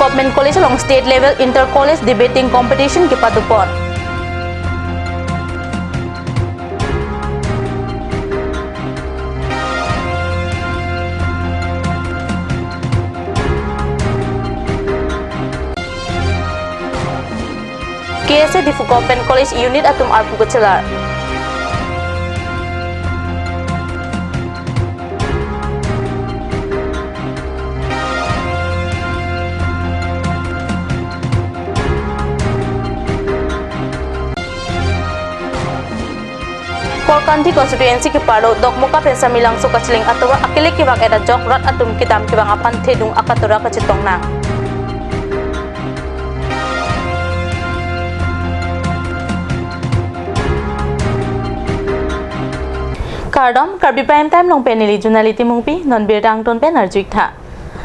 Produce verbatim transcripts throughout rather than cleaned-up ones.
Government College along State Level Inter College Debating Competition kepadopon. K S A Diphu Government College Unit atum arpu kachelar. Korkanthi constituency keparlo Dokmoka pen Samelangso kacheleng atovar akele kevang-et ajok rat atum kedam kevang aphan thedung akatora kachetong nang. Kardom, Karbi Prime Time along pen neli Junali Timungpi, non birta angton pen arju-ik tha.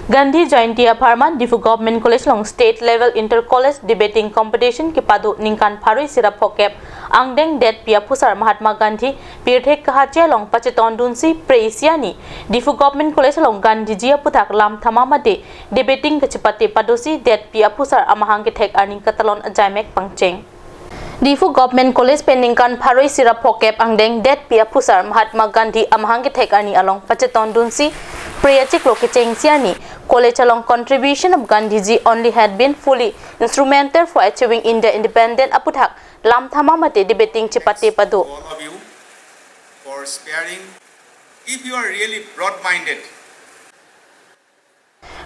Gandhi Jayanti apharman Diphu Government College along State Level Inter College Debating Competition kepado ningkan pharo isi ra phokep angdeng detpi aphusar Mahatma Gandhi pirthe kahache along pachetondunsi pre isi arni Diphu Government College along Gandhiji aputhak lam thama mate debating kachepate padosi detpi aphusar amahang kethek arni katalon ajaimek pangcheng. Diphu Government College pen ningkan pharo isi ra phokep angdeng detpi aphusar Mahatma Gandhi amahang kethek arni along pachetondunsi pre achiklo kechengsi arni college along contribution of Gandhiji only had been fully instrumental for achieving India independent aputhak lam thama mate debating chepate pado. All of you for sparing. If you are really broad-minded,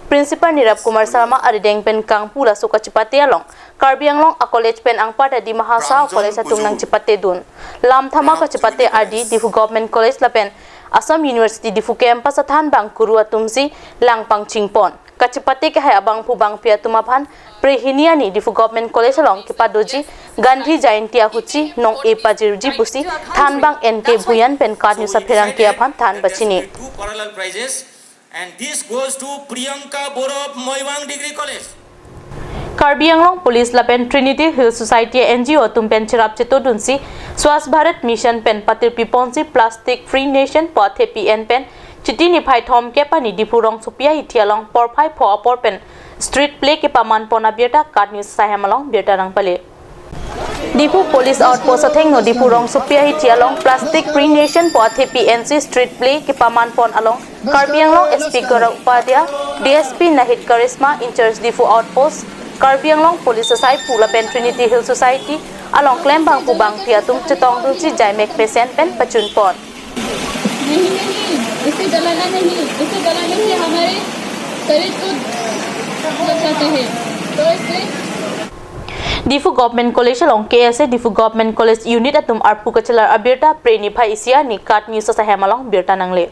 Principal Nirab Kumar Sharma arideng pen kangpu laso kachepate along Karbi Anglong a college pen anparta Dima Hasao college atum nangchepatedun. Lam thama kachepate ardi Diphu Government College lapen Assam University Diphu campus athanbang kuru atumsi lang pangchingpon. Kachepate kehai abangphu bangpi atum aphan pre hini arni Diphu Government College along kepadoji Gandhi Jayanti ahutsi nong-e pajirji pusi thanbang N K Bhuyan pen KAT News apherangke aphan than pachini. Two parallel prizes, and this goes to Priyanka Bora of Moibang Degree College. Karbi Anglong Police lapen Trinity Hill Society N G O atum pen cherap chetodunsi Swachh Bharat Mission pen patirpiponsi Plastic Free Nation pu athepi en pen Chiti niphai thomkep arni Diphu rongsopi ahithi along porphai pho apor pen street play kepamanpon abirta KAT News asaihem along birta nangpale. Diphu Police Outpost athengno Diphu rongsopi ahithi along Plastic Free Nation pu athepi ensi street play kepamanpon along Karbi Anglong S P Gaurav Upadhyay, D S P Nahid Karishma, in-charge Diphu Outpost, Karbi Anglong Police asaipu lapen Trinity Hill Society along klembangphu bangpi atum chetongdunsi jaimek pesen pen pachunpon. नहीं, नहीं, इसे जलाना नहीं, इसे जलाने से हमारे शरीर को लग जाता है, तो इसलिए Diphu Government College along K S A Diphu Government College Unit atum arpu kachelar abirta pre niphai isi arni KAT News asaihem along birta nangle.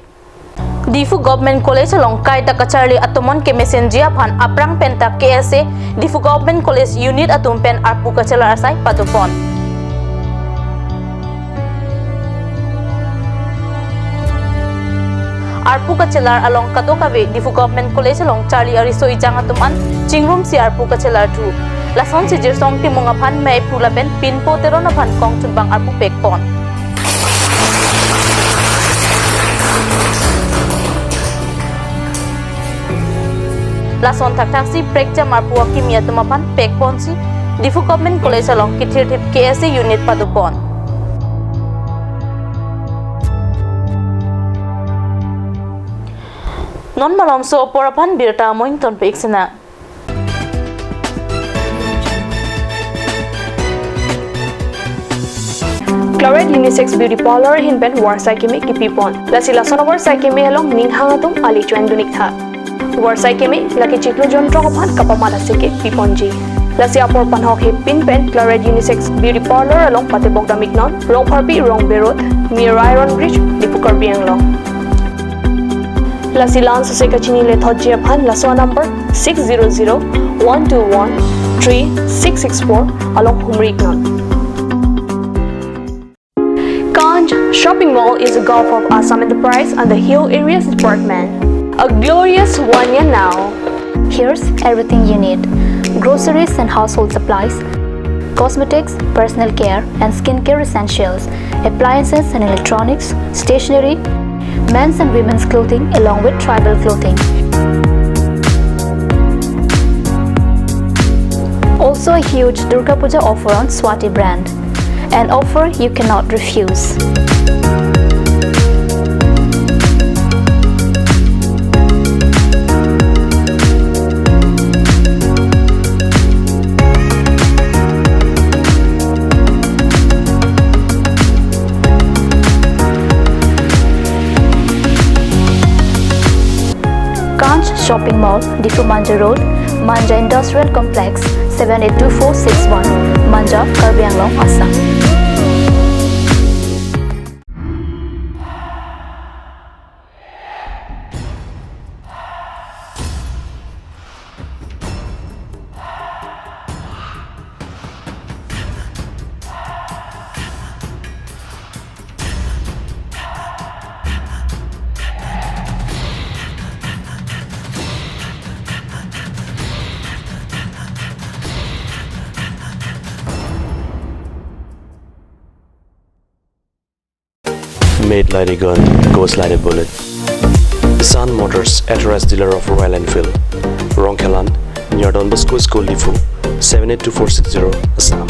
Diphu Government College along kaita kacharli atomon kemesenji aphan aphrang penta K S A Diphu Government College Unit atum pen arpu kachelar asai padopon. Arpu kachelar along kadokave Diphu Government College along charli ariso ejang atum an chingrumsi arpu kachelar thu. Lasonsi Jirsong Timung aphan meiphu lapen Pinpo Teron aphan kongchunbang arpu pekpon. Lason thakthaksi prekjam arpu akimi atum aphan pekponsi Diphu Government College along kethirthip K S A unit padopon. Non malomso apor aphan birta amoing tonpik sena. Claret Unisex Beauty Parlour ahin pen varsai keme kipipon. Lasi lason avarsai keme along ning hang atum ali choin dun-ik tha. Varsai keme lake chiklo jontro aphan kapamat aseke piponji. Lasi apor panhok hepin pen Claret Unisex Beauty Parlour along patebok dam-iknon, Rongpharpi Rongbe Road, near Iron Bridge, Diphu Karbi Anglong. Lasi la-an sose kachini lethotji aphan laso number six zero zero one two one three six six four along humri-iknon. Kanj Shopping Mall is a gulf of Assam Enterprise and the Hill Areas Department. A glorious one year now. Here's everything you need: groceries and household supplies, cosmetics, personal care and skincare essentials, appliances and electronics, stationery, men's and women's clothing, along with tribal clothing. So a huge Durga Puja offer on Swati brand. An offer you cannot refuse. Kanch Shopping Mall, Diphu Manja Road, Manja Industrial Complex, seven eight two four six one, Manja, Karbi Anglong, Assam. Made like a gun, goes like a bullet. Sun Motors, authorized dealer of Royal Enfield. Rongkhelan, near Don Bosco School, Diphu, seven eight two four six zero, Assam.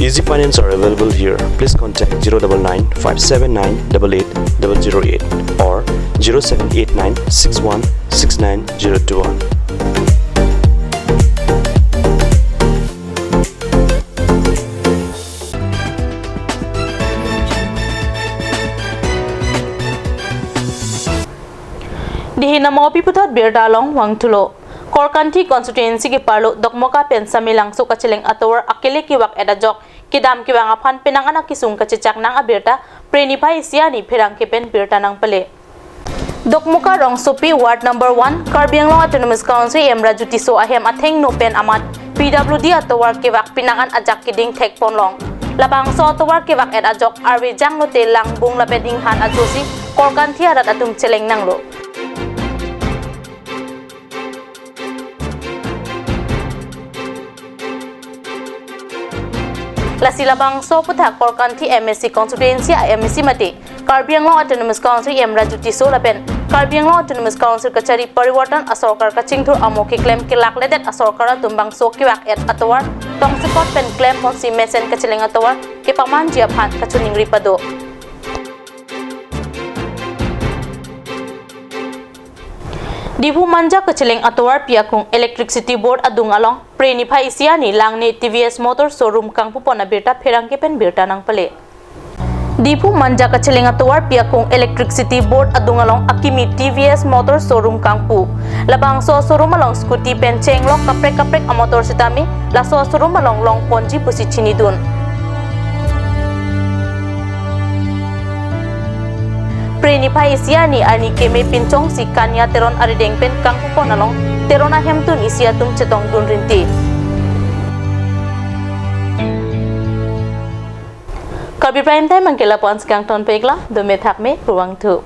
Easy finance are available here. Please contact zero double nine five seven nine double eight double zero eight or zero seven eight nine six one six nine zero two one. Dihin amopi puthot birta along vangthulo. Korkanthi constituency keparlo Dokmoka pen Samelangso kacheleng atovar akele kevak-et ajok kedam kevang aphan penang an akesung kachechak nang abirta Phre niphai isi arni pherangke pen birta nangpale. Dokmoka rongsopi ward number one, Karbi Anglong Autonomous Council E M Raju Tisso ahem athengno pen amat P W D atovar kevak penang an ajak keding thekponlong. Labangso atovar kevak-et ajok arve janglote langbung lapen inghan ajosi korkanthi arat atum cheleng nanglo. Lasi labangso aputhak Korkanthi M A C constituency a M A C mate Karbi Anglong Autonomous Council E M Raju Tisso lapen Karbi Anglong Autonomous Council kachari parivartan asorkar kachingthur amo keklem kelakledet asorkar atum bangso kevak-et atovar tongsekot pen klemponsi mesen kacheleng atovar kepamanji aphan kachiningri pado. Diphu Manja kacheleng atovarpi akung Electricity Board adung along Phre niphai isi arni Langne T V S Motor Showroom kangpupon abirta pherangke pen birta nangpale. Diphu Manja kacheleng atovarpi akung Electricity Board adung along akimi T V S Motor Showroom kangpu. Labangso showroom along scooty pen chenglok kaprek kaprek amotor sitame laso showroom along longponji pusi chinidun. Phre niphai isi arni arni keme pinchongsi Kanya Teron arideng pen kangpupon along Teron ahemtun isi atum chetongdun rinti. Karbi Prime Time angke lapu-an si kangtonpiklo, dome thakme, kurvangthu.